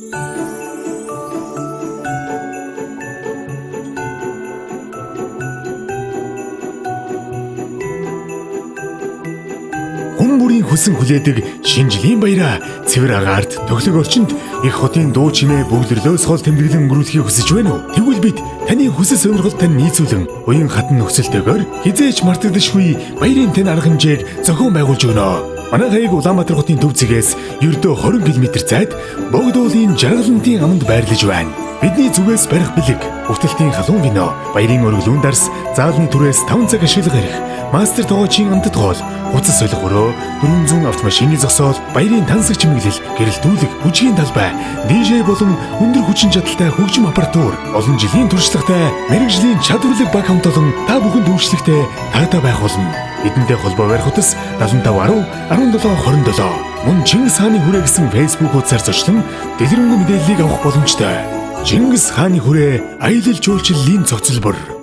Хүн бүрийн хүсэн хүлээдэг шинэ жилийн баяраа цэвэр агаарт төгөлөг орчинд их хотын дуу чимээ бөглөрлөөс хол тэмдэглэн өнгөрүүлэхийг хүсэж байна уу? Тэгвэл бид таны хүсэл сонирхолд тань нийцүүлэн уян хатан нөхцөлтэйгээр хизээч мартагдашгүй баярын тань арга хэмжээг зохион байгуулж өгнө. Манай хаяг Улаанбаатар хотын төв зэгээс ердөө 20 км зайд Богдуулын жаргалантын аманд байрлаж байна. Бидний зүгээс барих бэлэг, бүтэлтийн халуун вино, баярын өргөлүүн дарс, заалны түрээс 5 цаг ашиглах эрх, мастер тоогоочийн амтд хоол, хувцас солих өрөө, 400 автомашины зогсоол, баярын тансаг чимэглэл, гэрэлтүүлэг, бүжгийн талбай, DJ болон өндөр хүчин чадалтай хөгжим аппаратур, олон жилийн туршлагатай мэрэгжлийн чадварлаг баг хамт олон та бүхэнд үйлчлэхдээ таатай байх болно. Бидэнтэй холбоо барих утас 75 10 17 27 мөн Чингис хааны хүрээ гэсэн Facebook хуудасаар зочлон дэлгэрэнгүй мэдээллийг авах боломжтой. Чингис хааны хүрээ аялал жуулчлалын цогцлбор.